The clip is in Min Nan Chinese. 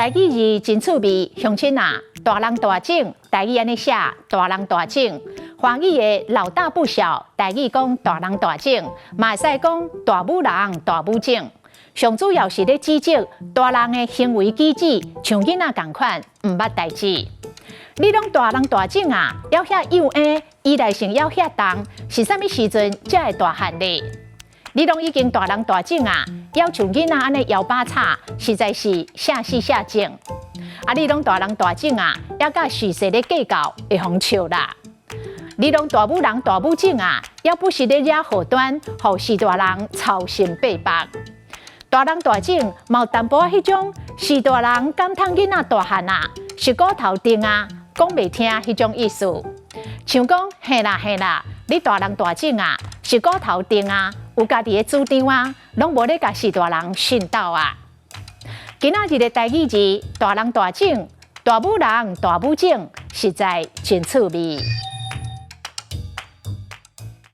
台語字真趣味，鄉親啊，大人大種，台語按呢寫，大人大種。華語的老大不小，台語講大人大種，嘛會使講大母人大母種。上主要是咧指責大人的行為舉止，像囡仔仝款，毋捌代誌。你攏大人大種啊，猶遐幼嬰，依賴性猶遐重，是啥物時陣才會大漢咧？你攏已經大人大種啊，猶像囡仔按呢搖把叉，實在是啥死啥種。啊，你攏大人大種啊，猶佮時勢咧計較，會予人笑啦。你攏大母人大母種啊，猶不時咧惹禍端，予序大人操心八百。大人大種，嘛有淡薄仔彼種，序大人感嘆囡仔大漢啊，是骨頭定啊，講袂聽彼種意思。像講嘿啦嘿啦，你大人大種啊，是骨頭定啊，有家己的主張啊，攏無咧共序大人訓導啊。今仔日的台語字，大人大種，大母人大母種，實在真趣味。